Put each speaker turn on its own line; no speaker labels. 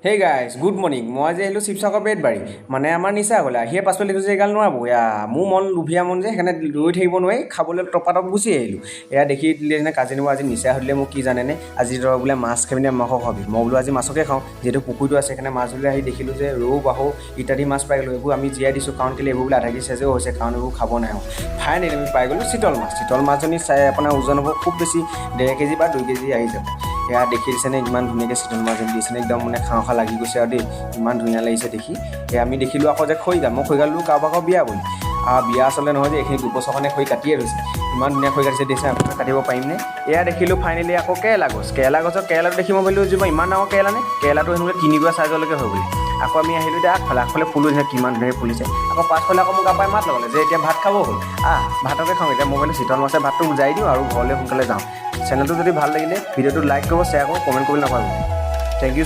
Hey guys, good morning. মই আজি আহিলোঁ শিৱসাগৰ বেতবাৰী, মানে আমাৰ নিচা গ'লে আহিয়ে পাছফালে দেখিছোঁ যে এইগাল নোৱাব। এয়া মোৰ মন লোভীয়া মন যে, সেইকাৰণে ৰৈ থাকিব নোৱাৰি খাবলৈ টপাটপ গুচি আহিলোঁ। এয়া দেখি দিলে যেনে কাজিনবৌ আজি নিচাই সুধিলে মোক, কি জানেনে, আজি তই বোলে মাছ খাবি নে মাংস খাবি? মই বোলো আজি মাছকে খাওঁ, যিহেতু পুখুৰীটো আছে সেইকাৰণে মাছ বুলি আহি দেখিলোঁ যে ৰৌ, বাহু ইত্যাদি মাছ পাই গ'লোঁ। এইবোৰ আমি জীয়াই দিছোঁ, কাৰণ কেলৈ এইবোৰ বোলে আধা কেজি চাইজেও হৈছে, কাৰণ এইবোৰ খাব নাই। ফাইনেলি আমি পাই গ'লোঁ চিতল মাছ। চিতল মাছজনী চাই আপোনাৰ ওজন হ'ব খুব বেছি 1.5 কেজি বা 2 কেজি আহি যাব। এয়া দেখি দিছেনে, ইমান ধুনীয়াকৈ চিতল মাছজনী দিছেনে, একদম মানে খাওঁ খাওঁ লাগি গৈছে আৰু দেই, ইমান ধুনীয়া লাগিছে দেখি। এয়া আমি দেখিলোঁ আকৌ যে খৰিগাল, মই খৰিগালটো কাৰোবাৰ ঘৰৰ বিয়া বুলি, বিয়া আচলতে নহয় যে, এইখিনি 2 বছৰ কাৰণে খৰি কাটিয়ে থৈছে। ইমান ধুনীয়া খৰি কাটিছে দেখিছে, আপোনাক কাটিব পাৰিমনে? এয়া দেখিলোঁ ফাইনেলি আকৌ কেৰেলা গছ। কেৰেলা গছৰ কেৰেলাটো দেখি মই ভাবিলোঁ যে ইমান ডাঙৰ কেৰেলা নে? কেৰেলাটো হেনো তিনিগুৰা চাইজলৈকে হয় বোলে। আকৌ আমি আহিলোঁ এতিয়া আগফালে। আগফালে ফুলো দিছে, কিমান ধুনীয়াকৈ ফুলিছে। আকৌ পাছফালে আকৌ মোক আপাই মাত লগালে যে এতিয়া ভাত খাব হ'ল, আহ ভাতকে খাওঁ। এতিয়া মই ভাবিলোঁ চিতল মাছে ভাতটো যাই দিওঁ আৰু ঘৰলৈ সোনকালে যাওঁ। চেনেলটো যদি ভাল লাগিলে ভিডিঅ'টো লাইক কৰিব, শ্বেয়াৰ কৰিব, কমেণ্ট কৰিবলৈ নাপাহৰিব। Thank you.